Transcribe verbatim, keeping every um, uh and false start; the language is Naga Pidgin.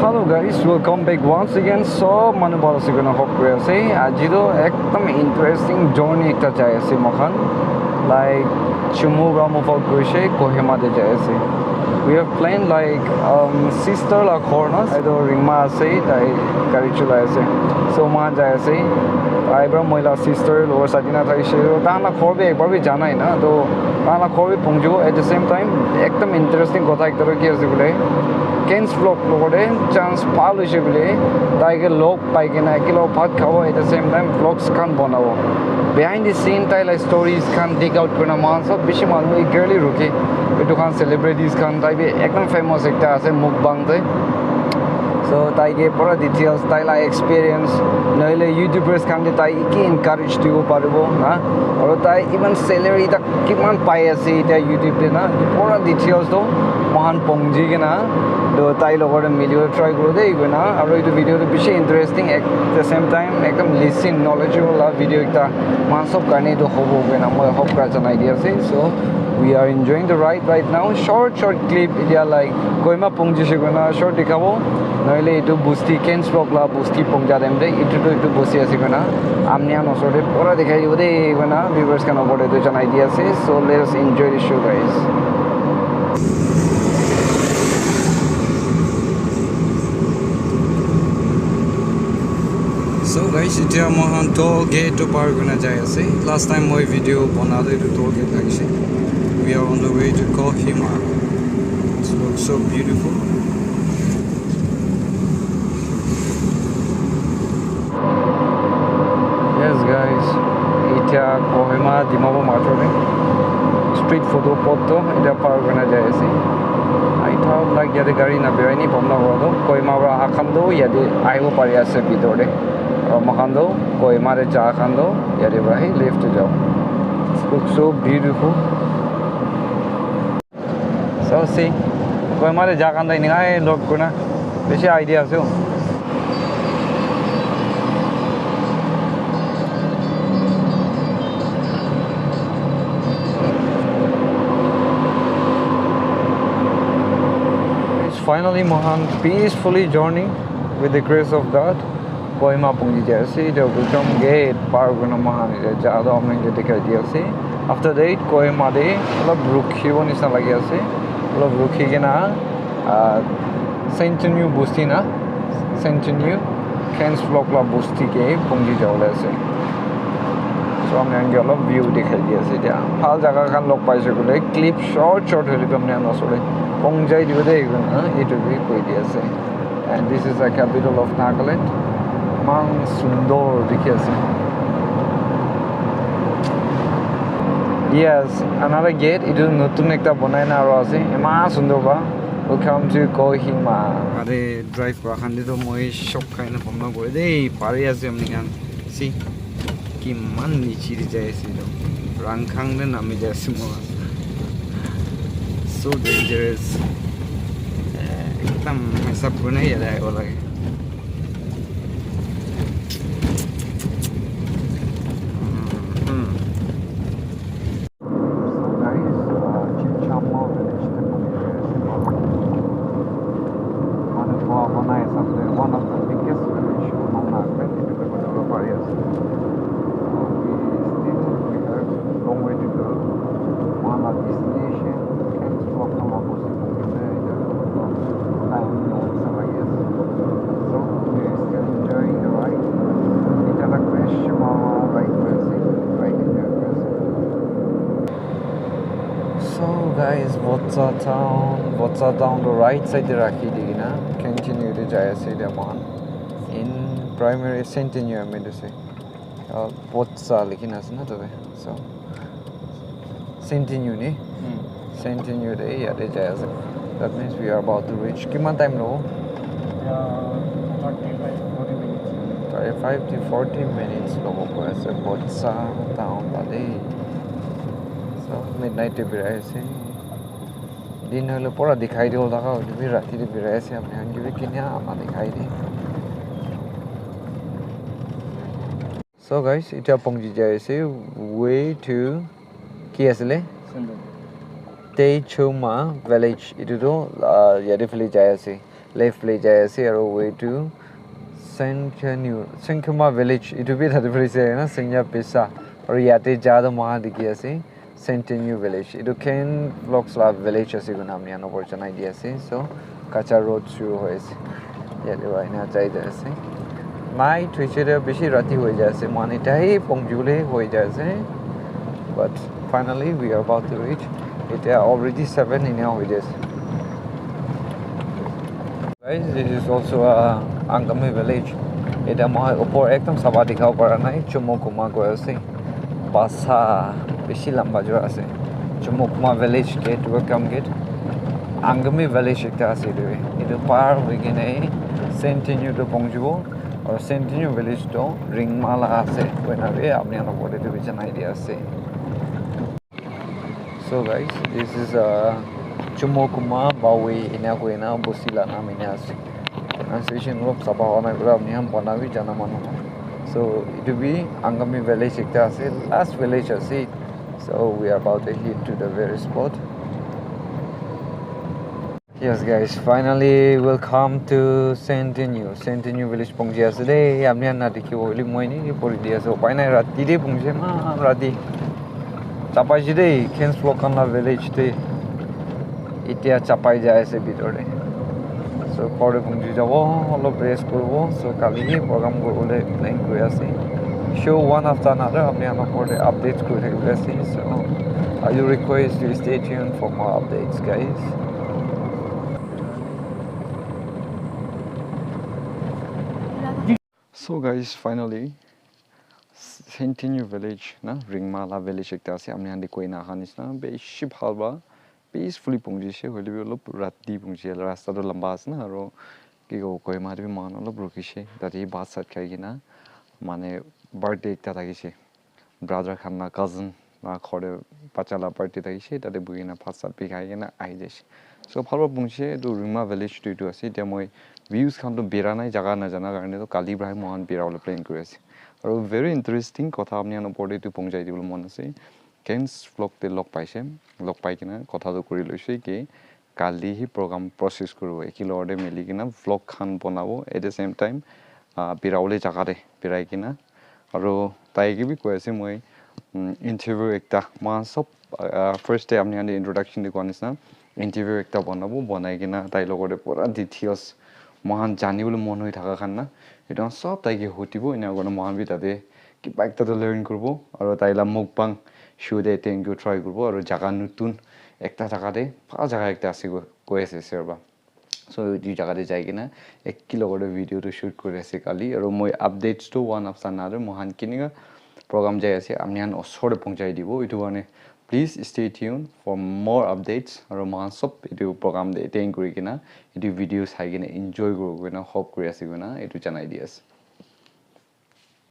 Hello guys, welcome back once again. So, manu bhal ase koina hope kuri ase. Aji toh ekdam interesting journey ekta jai ase moikhan. Like, Chumu pra Mofok kurise, Kohima te jai ase. We have planned like, um, sister la ghor na, etu Ringma ase, tai gari chulai ase. So, moikhan jai ase. Tai pra moi la sister logot sadi na thakise. Tahan la ghor bi ekbar bi jana nai na. To, tahan la ghor bi pongjibo. At the same time, ekdam interesting kotha ekta toh ki ase koile, Ken's vlog logot te chance bhal hoise koile, tai ke log pai kena ekelog bhat khabo, at the same time vlogs khan banabo. Behind the scene tai la stories khan dig out kurina moikhan sob bishi manu eagerly rukhe. Etu khan celebrities khan, tai bi ekdam famous ekta ase mukbang te. So tai ke pura details, tai la experience, nohole YouTubers khan ke tai ki encourage dibo paribo na, aru tai iman salary tak kiman pai ase etia YouTube te na, etu pura details toh moikhan pongji kena toh tai logot te milibo try kuro de koina, aru etu video toh bishi interesting, at the same time ekdam listen knowledgeable la video ekta moikhan sob karne toh hobo koina moi hope kura janai di ase. So we are enjoying the ride right now. Short short clip etia like Kohima pongji se koina short dikhabo, nohole etu bosti Ken's vlog la bosti pongja time te etu toh etu bosti ase koina amni khan osor te pura dikhai dibo de koina viewers khan opor te toh janai di ase. So let us enjoy the show, guys. So guys, etia moikhan toll gate toh par kurina jai ase. Last time moi video bana toh etu toll gate thakise. We are on the way to Kohima. It looks so beautiful. Yes guys, etia Kohima Dimapur majot te street photo pot toh etia par kurina jai ase. Ahi thak, like, yate gari na birai ni, bhomna kora toh Kohima para aha khan toh yate ahibo pari ase bitor te. Aru moikhan toh Kohima te ja khan toh yate para hi left te jabo. Looks so beautiful. So see, Kohima te ja khan toh eninkai log kurina bishi idea ase. It's finally moikhan peacefully journey with the grace of God. Kohima pongji jai ase, etia welcome gate par kurina moikhan etia ja toh apni khan ke dikhai di ase. After that, Kohima te olop rukhibo nishina lagi ase. Olop rukhi kena, ah, Centennial bosti na, Centennial Ken's vlog la bosti ke pongji jabole ase. So, apni khan ke olop view dikhai di ase etia. Bhal jaga khan log paise koile, clip short short hoile bi apni khan osor te pongjai dibo de koina, etu bi koi di ase. And this is the capital of Nagaland. Eman sundor dikhi ase. Yes, another gate. Etu notun ekta banai na aru ase. Eman sundor ba. Welcome to Kohima. Are drive kura khan te toh moi shock khai na bhomna kore de. Pari ase apni khan. See, kiman niche te jai ase etu. Rangkhang te nami jai ase moi. So dangerous. Eh, ekdam hisab kurina yate ahibo lage. Mhm. So guys, uh, Chichamma village te manu jai ase. Manu bua banai hisab te one of the biggest village among Nagaland, etu bi kotha pari ase. So we still, we have long way to go. Moikhan la destination, Ken's vlog khan la bosti pongji ase, etu time long nishina lagi ase. So we are still enjoying the ride. Etia tak fresh ride kuri ase, ride enjoy kuri ase. So guys, Botsa town, Botsa town toh right side te rakhi di kena continue te jai ase etia moikhan. In primary Centennial ami ase. Uh, Botsa likhi na ase na tate. So Centennial ni? Hmm. Centennial te yate jai ase. That means we are about to reach. Kiman time lobo? Yeah, thirty-five, forty minutes. Thirty-five to forty minutes lobo koi ase Botsa town la de. So, midnight te birai ase. Din hoile pura dikhai dibo laga hoile bi rati te birai ase, apni khan ke bi kinika ama dikhai de. So guys, etia pongji jai ase way to ki asile? Sundar. Teichoma village, etu tu, ah, yate phale jai ase. Left phale jai ase aro way to Senkenyu, Senkuma village. Etu bi thate phale ase na, Senya Pesa. Aro yate ja toh moikhan dikhi ase Sentenyu village. Etu Ken Vlogs la village ase koina apni khan opor janai di ase. So, kacha road shuru hoi ase. Yate para ena jai jai ase. Night hoise toh bishi rati hoi jai ase. Moikhan eta hi pongji bole hoi jai ase. But finally, we are about to reach. Eta already seven ena hoi jai ase. Guys, this is also a Angami village. Eta moi upor ekdam sapha dikha para nai, Chumokuma koi ase. Basa bishi lamba jora ase. Chumokuma village gate, welcome gate. Angami village ekta ase etu. Etu par hoi kena Sentinel to pongjibo. Aru Sentinel village to Ringma la ase. Koina bi apni khan logot te bi janai dia ase. So guys, this is a Chumokuma Bawe ena koina bosti la naam ena ase. Pronunciation olop sapha howa nai pura apni khan pona bi jana manu. So etu bi Angami village ekta ase, last village ase. So we are about to head to the very spot. Yes guys, finally welcome to Sentinel. Sentinel village pongji ase de. Apni khan na dikhibo hoile moi ni pori di ase. Upai nai, rati de pongji, eman rati. Chapai ji de, Kens Vlog khan la village de. Etia chapai jai ase bitor de. So ghor de pongji jabo, olop rest kuribo. So kali hi program kuribole plan kuri ase. Show one after another apni khan logot te updates kuri thakibole ase. So I will request you stay tuned for more updates, guys. So guys, finally Sentinel village na, Ringma la village ekta ase, apni khan de koina aha nisna bishi bhal ba peacefully pongji se, hoile bi olop rati pongji, rasta to lamba ase na, aro ki kobo Kohima te bi moikhan olop rukishe, tate bhat sat khai kena, mane birthday ekta thakishe, brother khan la cousin la ghor te bacha la birthday thakishe, tate buhi kena bhat sat bi khai kena ahi jaishe. So bhal para pongji se, etu Ringma village tu etu ase. Etia moi views khan tu bera nai, jaga najana karne tu kali para moikhan bera bole plan kuri ase. Aru very interesting kotha apni khan opor te etu pongjai dibole mon ase. Kens Vlog te log paise, log pai kena kotha tu kuri loise ki kali hi program process kuribo, eki logor te mili kena vlog khan banabo, at the same time, ah, birabole jaga te birai kena. Aru tai ke bi koi ase moi, mm, interview ekta, moikhan sob, ah, first te apni khan te introduction te koa nisna, interview ekta banabo, banai kena tai logor te pura details moikhan janibole mon hoi thaka khan na, etu khan sob tai ke hudibo, ena kurina moikhan bi tate kiba ekta toh learn kuribo, aru tai la mukbang show te attend kuribo try kuribo, aru jaga notun ekta jaga te bhal jaga ekta ase koi, koi ase sir para. So etu jaga te jai kena eki logor te video toh shoot kuri ase kali, aru moi updates toh one after another moikhan kenika program jai ase apni khan osor te pongjai dibo. Etu karne please stay tuned for more updates, aru moikhan sob etu program te attend kuri kena etu video sai kena enjoy kuribo koina hope kuri ase koina etu janai di ase.